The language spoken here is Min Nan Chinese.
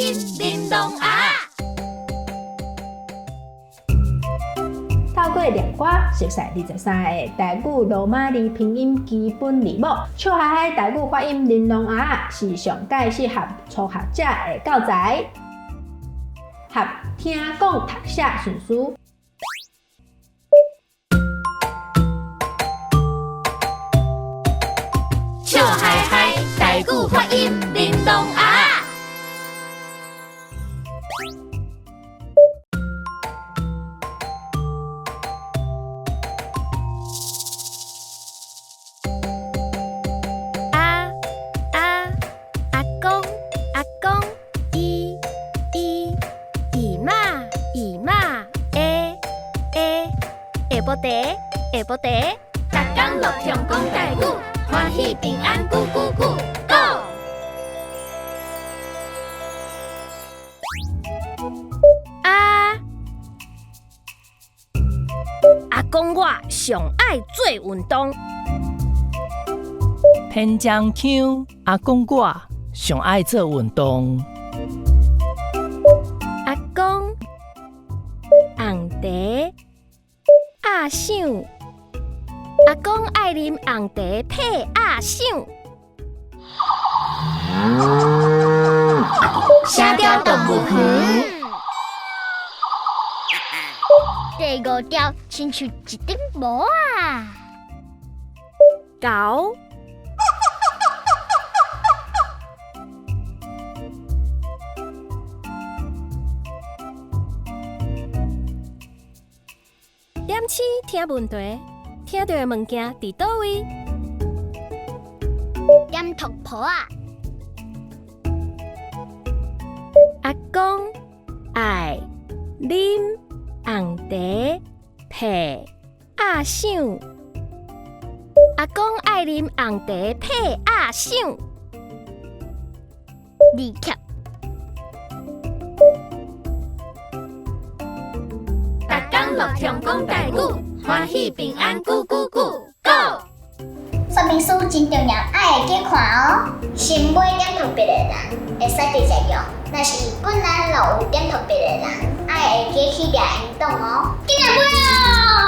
音玲瑯仔。透過念歌，熟悉23個台語羅馬字拼音基本字母，笑嗨嗨台語發音玲瑯仔是上蓋適合初學者的教材，合聽講讀寫順序。笑嗨嗨，台語發音玲瑯仔。阿阿阿公阿公，姨姨姨媽姨媽，欸欸下晡茶下晡茶，逐工樂暢講台語，歡喜平安久久久，Go！啊！阿公我上愛做運動。偏江腔，阿公我上愛做運動。阿公紅茶鴨賞，阿公愛啉紅茶配鴨賞。聲調動物園。第五條親像一頂帽仔。狗。點星聽問題，聽著的物件佇佗位？點突破啊！阿公愛啉紅茶配鴨賞。阿公愛啉紅茶配鴨賞。二級。逐工樂暢講台語，歡喜平安久久久，Go！說明書真重要，愛會記看哦。先買點塗筆的人，會使直接用；若是本來就有點塗筆的人，愛會記去掠𪜶擋哦。緊來買哦！